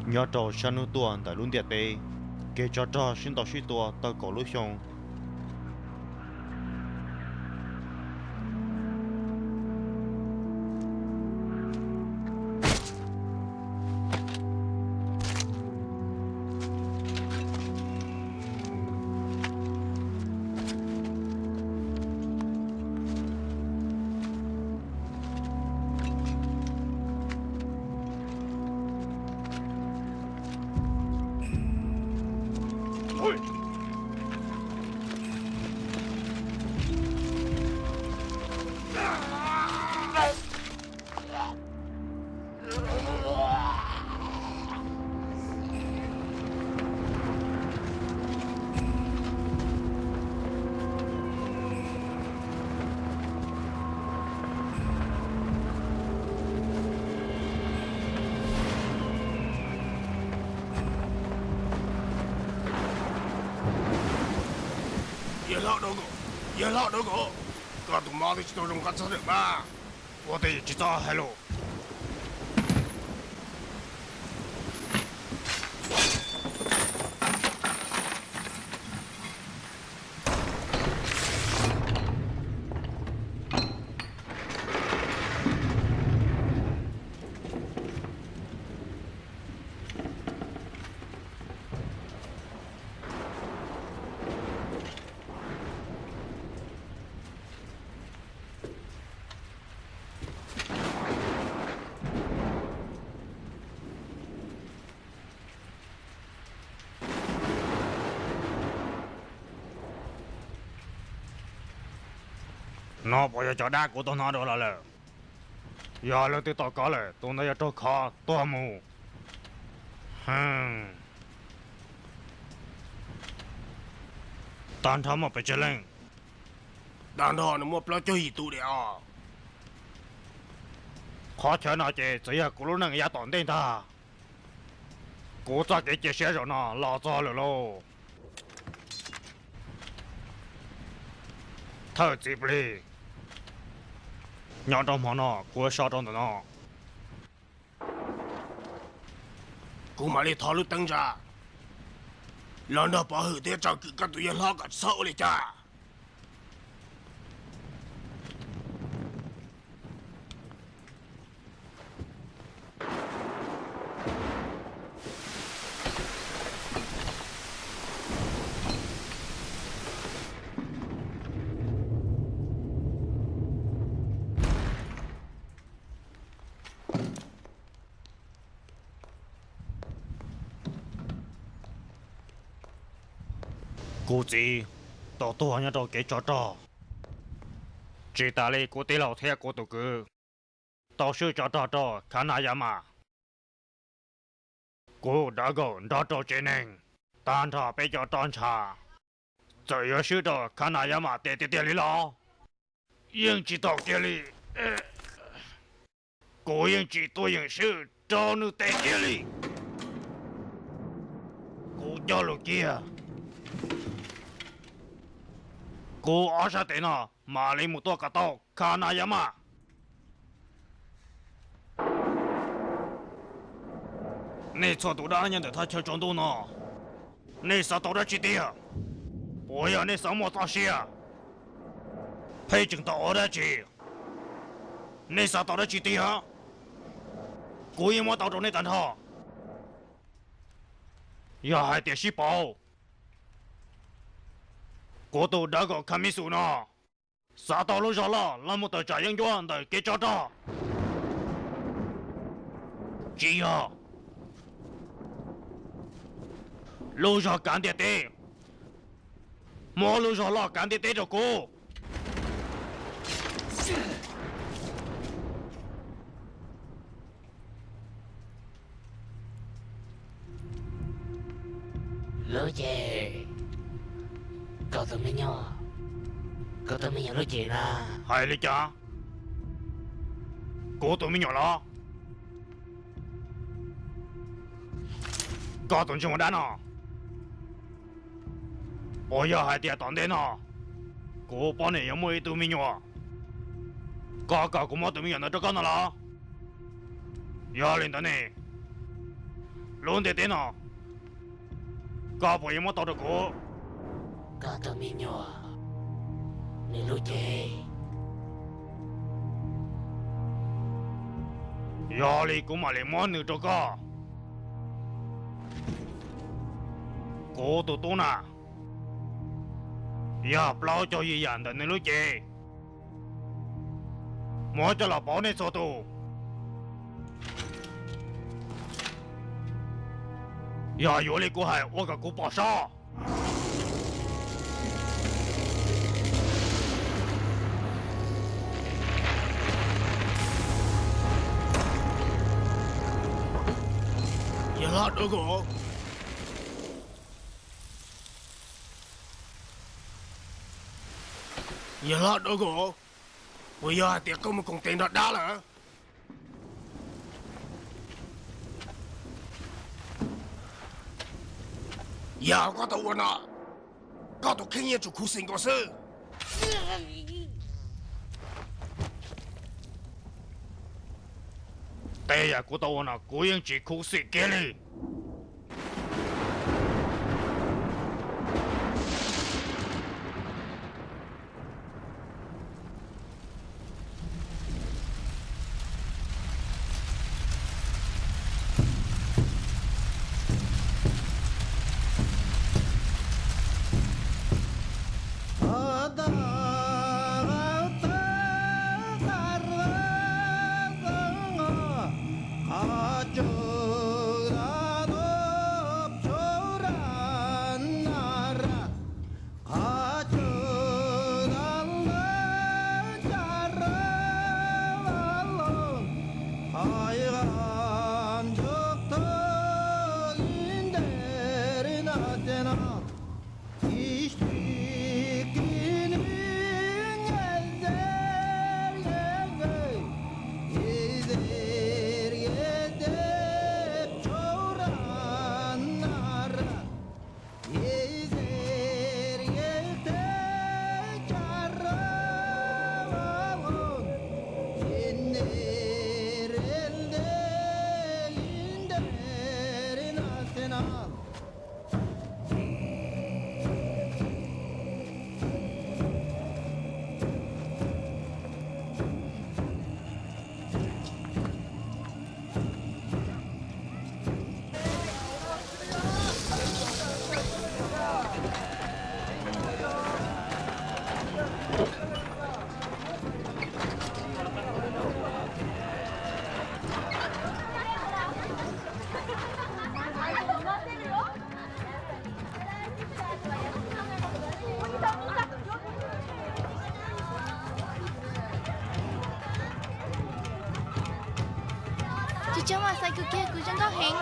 Nyob rau sab hnub tuaj ntawm lub ntiaj teb, kev tsov rog sib ntaus sib tua tau kaum lub xyoo. Yawg hlob Dawb Nkaus, koj tus mob twb tsis tau zoo qab txog lawm mas, ua tej tsis txhob hais lus. No puas yog cov dab kuv tau hnov dua los lawm? Yog leej twg tom kov lawm, tus ntawd yuav raug khov tuag mus. Tag nrho muaj pes tsawg leej? Tag nrho nws muaj plaub caug yim tus diam os. Qhov chaw no ces txawm yog kuv lub neej yav tom ntej ntag. Kuv txoj kev cia siab zaum no los txog lawm lauj. Thawj txiv plig, nyob rau hmo no kuv so rau ntawm no. Kuv mam li thov lub teeb ntsa los nrog pov hwm thiab tsom kwm koj tus yawg hlob kom txhob ua li cas. Kuv txiv tau tuag nyob rau kev tsov rog. Tsis tas li kuv tij laug thiab kuv tus kwv tau swb tsov rog rau Kha Na Yas Mas. Kuv Dawb Nkaus nrog rau tsev neeg tag nrho peb cov roj ntsha, txawm yuav swb rau Kha Na Yas Mas tes tiag tiag li los yeej tsis tau kiag li. Kuv yeej tsis tuaj yeem swb rau nws tes kiag li. Kuv cog lus kiag, kuv ob sab tes no mam li mus tua kom tau Kha Na Yas Mas. Nej txhua tus dab nyob ntawm thaj chaw tsaus ntuj no, nej xav tau dab tsi tiag? Puas yog nej xav muaj txoj sia pheej tseem tau ua dab tsi? Nej xav tau dab tsi tiag, kuv yeej muab tau rau nej tag nrho. Yog hais tias sib pauv, kuv tus Dawb Nkaus Khamisu no xav tau lub zog loj los mus tawm tsam yeeb ncuab ntawm kev tsov rog. Tsis yog lub zog kav ntiaj teb, muab lub zog loj kav ntiaj teb rau kuv. Lub cev, koj tus me nyuam, koj tus me nyuam lub cev na. Hais li cas? Kuv tus me nyuam los? Koj tus ntsej muag dab no, puas yog hais tias tom ntej no kuv poj niam yuav muaj ib tug me nyuam, koj kom kuv muab tus me nyuam ntawd rau koj no los? Yog li ntawd ne, Lub ntiaj teb no, koj puas yuav muab tau rau kuv? Koj tus me nyuam, nws lub cev. Yog li kuv mam li muab nws rau koj. Kuv tus tub na, yog plaub caug yim yam ntawm nws lub cev. Muab coj los pauv nej txhua tus. Yog yuav li kuv hais ua kom kuv pom sab. Yawg hlob Dawb Kaum. Yawg hlob Dawb Kaum, puas yog hais tias koj mus koom tes nrog dab lawm? Yam koj tau ua no, koj tus kheej yeej tsuas khuv xim nkaus xwb. Tej yam kuv tau ua no kuv yeej tsis khuv xim kiag li. Tsis tshua mas xaiv kuv kiag, kuv zoo nkauj heev.